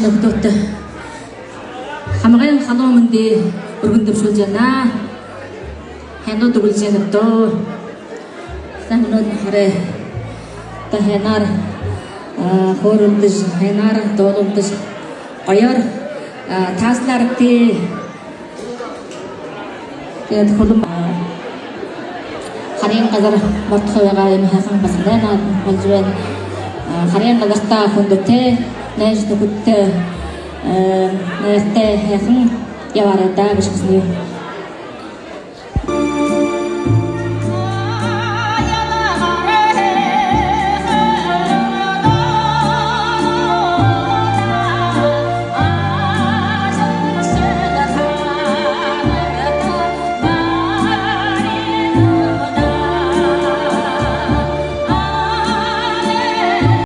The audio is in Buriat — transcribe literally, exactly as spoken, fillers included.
Нүхэдөөтэ хамагай халуун мэндые үргэн дэбшүүлжэ байна. Һайнууд үгэлжэ байнаб даа. Сайн, мүнөөдэр хараа, та һайнаар хөөрэлдэжэ, һайнаар дуулалдажа, гоёор таасалаарагты. Тиигээд хүлэн, харин газар мордохо байгаа юм, һайхан басаганай наада боложо байна. Харин газарта хүндэтэй найз нүхэдтэй, найртай һайхан ябаарай даа гэжэ хүсэнэб.